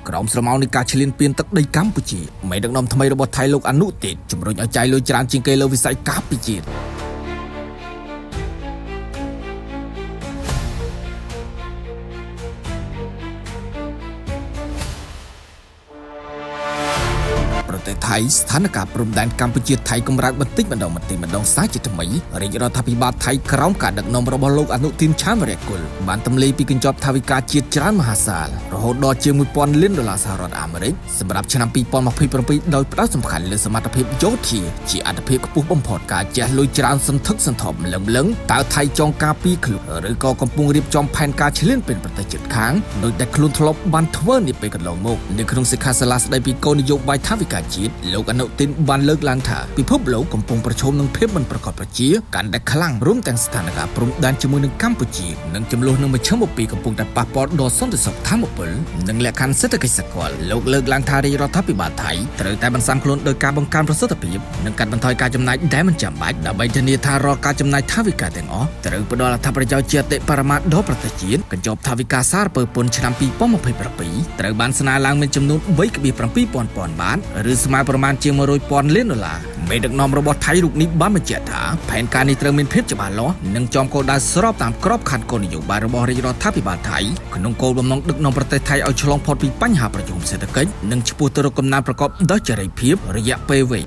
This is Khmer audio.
ក្រោមស្រមោលនៃការឈ្លានពានទឹកដីកម្ពុជាមេដឹកនាំថ្មីរបស់ថៃលោកអនុទេជំរុញឲ្យចាយលុយច្រើនជាងគេលើវិស័យការពារជាតិប្រទេសថៃស្ថានភាពព្រំដែនកម្ពុជាថៃកម្រើកបន្តិចម្ដងបន្តិចម្ដងសាជាថ្មីរាជរដ្ឋាភិបាលថៃក្រោមការដឹកនាំរបស់លោកអនុទីនឆានវរៈគុលបានទម្លាយពីកញ្ចប់ថវិកាជាតិច្រើនមហាសាលរហូតដល់ជាង1000លានដុល្លារសហរដ្ឋអាមេរិកសម្រាប់ឆ្នាំ2027ដោយផ្ដោតសំខាន់លើសមត្ថភាពយោធាជាអត្ថភាពខ្ពស់បំផុតការជះលុយច្រើនសន្ធឹកសន្ធាប់ម្លឹងម្លឹងតើថៃចង់ការពីខ្លួនឬក៏កំពុងរៀបចំផែនការឈ្លានពានប្រទេសជិតខាងដោយតែខ្លួនធ្លាប់បានធ្វើនាពេលកន្លងមកនៅក្នុងសិក្ខាសាលាស្ដីពីគោលនយោបាយថវិកាជាតិលោកអនុទិនបានលើកឡើងថាពិភពលោកកំពុងប្រឈមនឹងភាពមិនប្រកបប្រជាកាន់តែខ្លាំងរួមទាំងស្ថានភាពព្រំដែនជាមួយនឹងកម្ពុជានិងចំនួននឹងមជ្ឈមពីកំពុងតែប៉ះពាល់ដល់សន្តិសុខធម្មពលនិងលក្ខខណ្ឌសេដ្ឋកិច្ចសកលលោកលើកឡើងថារាជរដ្ឋាភិបាលថៃត្រូវតែបន្សាំខ្លួនដោយការបង្កើនប្រសិទ្ធភាពនិងកាត់បន្ថយការចំណាយដែលមិនចាំបាច់ដើម្បីធានាថារាល់ការចំណាយថវិកាទាំងអស់ត្រូវផ្ដល់អត្ថប្រយោជន៍ជាអតិបរមាដល់ប្រទេសជាតិកញ្ចប់ថវិកាសារពើពន្ធឆ្នាំ2027ត្រូវបានស្នើឡើងមានចំនួន3.7ពាន់ពាន់បាតឬស្មើប្រមាណជាង100ពាន់លានដុល្លារមេដឹកនាំរបស់ថៃរូបនេះបានបញ្ជាក់ថាផែនការនេះត្រូវមានភាពច្បាស់លាស់និងចំគោលដៅស្របតាមក្របខ័ណ្ឌគោលនយោបាយរបស់រាជរដ្ឋាភិបាលថៃក្នុងគោលបំណងដឹកនាំប្រទេសថៃឲ្យឆ្លងផុតពីបញ្ហាប្រឈមសេដ្ឋកិច្ចនិងឆ្ពោះទៅរកកំណើនប្រកបដោយចីរភាពរយៈពេលវែង។